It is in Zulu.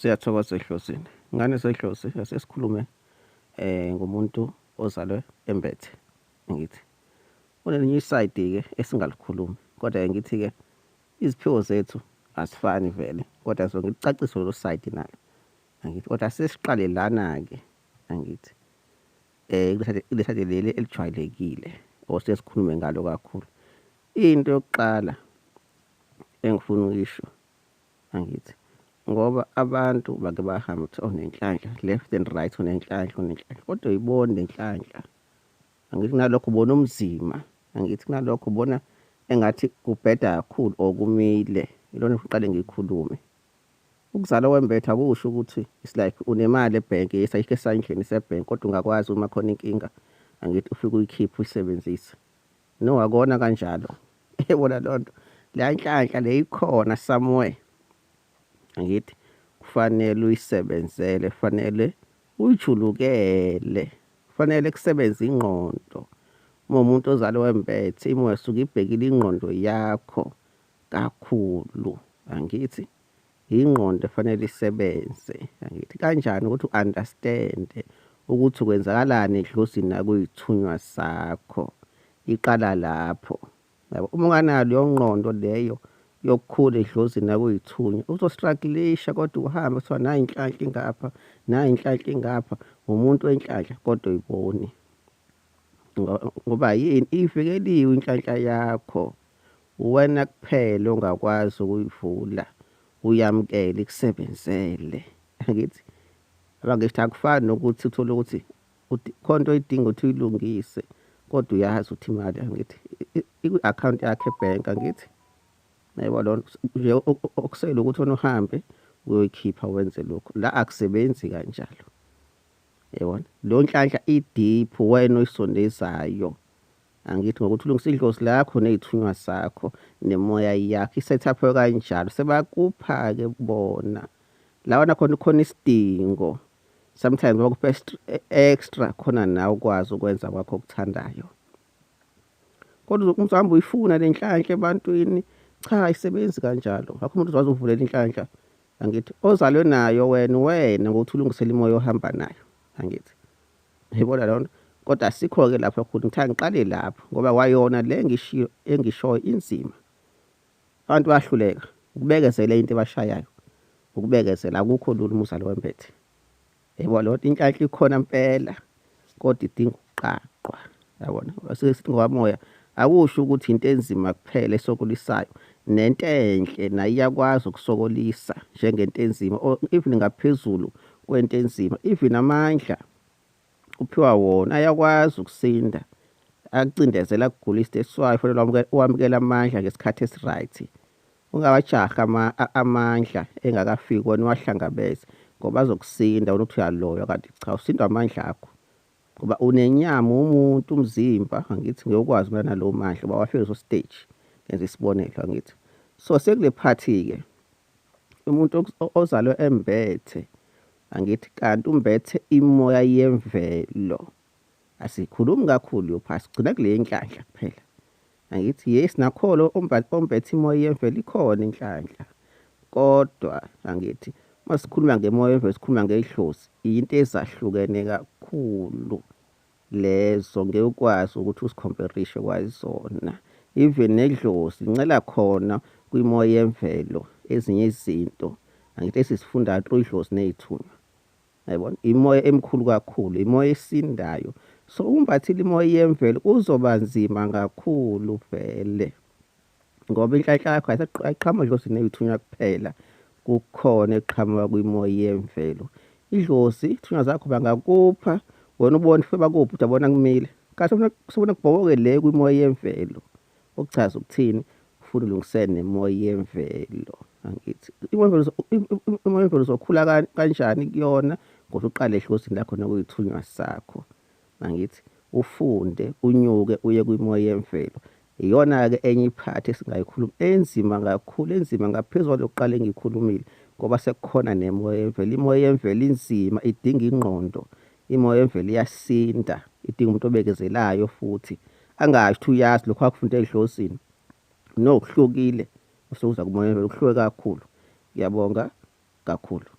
Siyathokoza edlozini. Ngane zedlozi, ase sikhulume ngomuntu ozalwe embethe, angithi. Kunelinye isayidi-ke esingalikhulumi, kodwa-ke ngithi-ke iziphiwo zethu azifani vele, kodwa so ngikucacise lolu sayidi nalo, angithi. Kodwa sesiqale lana-ke, angithi, kule sayidi leli elijwayelekile or sesikhulume ngalo kakhulu. Into yokuqala engifuna ukuyisho, angithi, ngoba abantu bake bahambe kuthiwa unenhlanhla left and right, unenhlanhla, unenhlanhla, kodwa uyiboni nenhlanhla. Angithi kunalokho ubona umzima, angithi kunalokho ubona engathi kubheda kakhulu or kumile. Ilona ngiqale ngiyikhulume. Ukuzalwa wembethe akusho ukuthi it's like unemali ebhenki, yes, ayikho esandleni isebhenki, kodwa ungakwazi uma khona inkinga, angithi, ufike uyikhiphe uyisebenzise. No, akona kanjalo. Yabona leyo nto, leya nhlanhla le ikhona somewhere, angithi, kufanele uyisebenzele, kufanele uyijulukele, kufanele kusebenze ingqondo. Uma umuntu ozalwe wembethe, imoya isuke ibhekile ingqondo yakho kakhulu, angithi. Ingqondo efanele isebenze, angithi. Kanjani? Ukuthi u-understand-e ukuthi kwenzakalani edlozini nakuyithunywa sakho. Iqala lapho. Yabo, uma unganayo leyo ngqondo leyo yokukhula edlozini nakuyithunywa, uzo-struggle-isha kodwa uhambe kuthiwa nayi inhlanhla ingapha, nayi inhlanhla ingapha, umuntu wenhlanhla kodwa uyiboni. Ngoba yini? Ivikeliwe inhlanhla yakho. Uwena kuphela ongakwazi ukuyivula, uyamukele, ikusebenzele. Angithi? Abangisho akufani nokuthi uthole ukuthi khona into oyidinga ukuthi uyilungise, kodwa uyazi ukuthi imali, angithi, ikwi-akhawunti yakho ebhenki, angithi. Yayibona leyo nto nje, okusele ukuthi wena uhambe uyoyikhipha wenze lokhu. La akusebenzi kanjalo. Yabona? Leyo nhlanhla i-deep, wena oyisondezayo. Angithi ngokuthi ulungise idlozi lakho ney'thunywa zakho nemoya yakho i-set-up kanjalo, sebakupha-ke bona. Lawana khona khona isidingo, sometimes bakupha extra khona nawe ukwazi ukwenza kwakho okuthandayo. Kodwa uzohamba uyifuna le nhlanhla ebantwini, cha, ayisebenzi kanjalo. Akho umuntu ozokwazi ukuvulela inhlanhla, angithi, ozalwe nayo wena, wena ngokuthi ulungisele imoya ohamba nayo, angithi. Uyayibona leyo nto? Kodwa asikho-ke lapho kakhulu, ngithanda ngiqale lapho ngoba kwayona le ngishiyo engishoyo inzima. Abantu bayahluleka ukubekezela into ebashayayo, ukubekezela akukho lula uma uzalwe wembethe. Yabo leyo nto, inhlanhla ikhona impela kodwa idinga ukuqaqwa, yabona. Sithi ngokamoya akusho ukuthi into enzima kuphela esokolisayo, nento enhle nayo iyakwazi ukusokolisa njengento enzima or even ngaphezulu kwento enzima. Even amandla uphiwa wona ayakwazi ukusinda, akucindezela, akugulise. That's why kufanele wamukele amandla ngesikhathi esi-right. Ungawajahi amandla engakafiki wena uwahlangabeze, ngoba azokusinda wena uthi uyaloywa, kanti cha, usindwa amandla akho. Ngoba unenyama umuntu, umzimba, angithi, ngeke ukwazi ukumelana nalowo mandla ngoba wafika kuleso stage, ngenza isibonelo, angithi. So sekule part-ke umuntu ozalwe embethe, angithi, kanti umbethe imoya yemvelo. Asikhulumi kakhulu yophasi, sigcina kule nhlanhla kuphela. Angithi yes, nakhona ombethe imoya yemvelo ikhona inhlanhla. Kodwa angithi masikhuluma ngemoya yemvelo, sikhuluma ngedlozi, into ezahlukene kakhulu lezo, ngeke ukwazi ukuthi uzi-compare-ishe kwazona. Even nedlozi lincela khona kwimoya yemvelo ezinye izinto, angithi, esizifundayo through idlozi ney'thunywa. Yayibona? Imoya emikhulu kakhulu, imoya esindayo. So umbathile imoya yemvelo kuzoba nzima kakhulu vele. Ngoba inhlanhla yakho ayiqhamuki edlozini ney'thunywa kuphela, kukhona eqhamuka kwimoya yemvelo. Idlozi, iy'thunywa zakho bangakupha, wena ubone ufike bakuphi uthi yabona kumile. Kanti sefuna kubhoboke le kwimoya yemvelo. Okuchaza ukuthini? Ufuna ulungisene nemoya yemvelo. Angithi imoya yemvelo uzokhula kanjani kuyona? Ngokuthi uqale edlozini lakho nakuyithunywa sakho. Angithi ufunde unyuke uye kwimoya yemvelo. Iyona-ke enye i-part esingayikhuluma enzima kakhulu, enzima ngaphezu kwalokuqala engiyikhulumile, ngoba sekukhona nemoya yemvelo. Imoya yemvelo inzima, idinga ingqondo. Imoya yemvelo iyasinda, idinga umuntu obekezelayo futhi. Angasho ukuthi uyazi lokhu akufunde edlozini. No, kuhlukile. Usukuza kumoya yemvelo kuhluke kakhulu. Ngiyabonga kakhulu.